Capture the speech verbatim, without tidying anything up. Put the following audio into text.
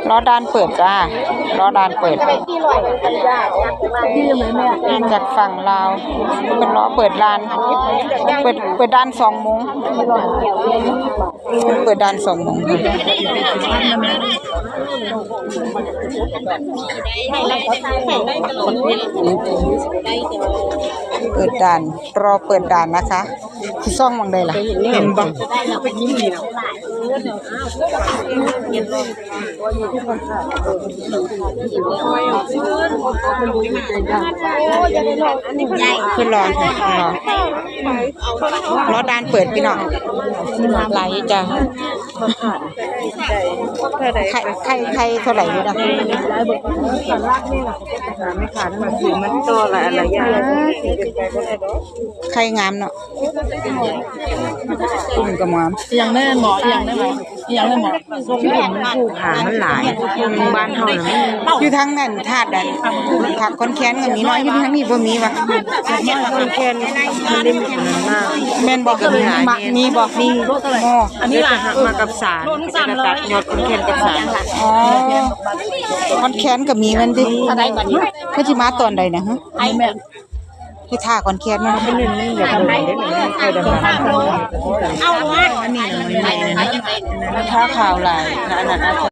รอด่านเปิดจ้า รอด่านเปิด จากฝั่งลาว เพิ่นรอเปิดด่าน เปิด เปิดด่านสองโมง เปิดด่านสองโมงค่ะ เปิดด่าน รอเปิดด่านนะคะ สิซ่องหม่องใดล่ะ เห็นบ่ คือรอ รอ รอด่านเปิดพี่น้อง ไหลจ้ะ ไข่ ไข่ ไข่เท่าไหร่อยู่นะ ไม่ขาดมาซื้อมันต่อละอะไรอย่าง ไข่งามเนาะ กุ้งก็งาม อย่างแน่หมอ อย่างแน่หมอ อย่างแน่หมอ ที่เห็นมันผูกหางมันหลาย บ้านเฮาน่ะมัน อยู่ทางนั้นธาตุอัน ผักขอนแก่นก็มีเนาะ อยู่ทางนี้บ่มีวะ ขอนแก่นมันได้มีอันนั้นมาก แม่นบ่ ก็มีหลาย มีบ่ มี โอ้ อันนี้ล่ะ มากับสาร จะตัดยอดขอนแก่นกับสาร อ๋อ ขอนแก่นก็มีแม่นติ เท่าใดบัดนี้ เพิ่นสิมาตอนใดนะฮะ ไอ้แม่ ที่ท่าขอนแก่นมัน มันเน้นมันอยากได้เด้ มันค่อยได้มา เอาละ อันนี้มันใหม่นะ ราคาขาวหลายนะ อันนั้นอาจจะ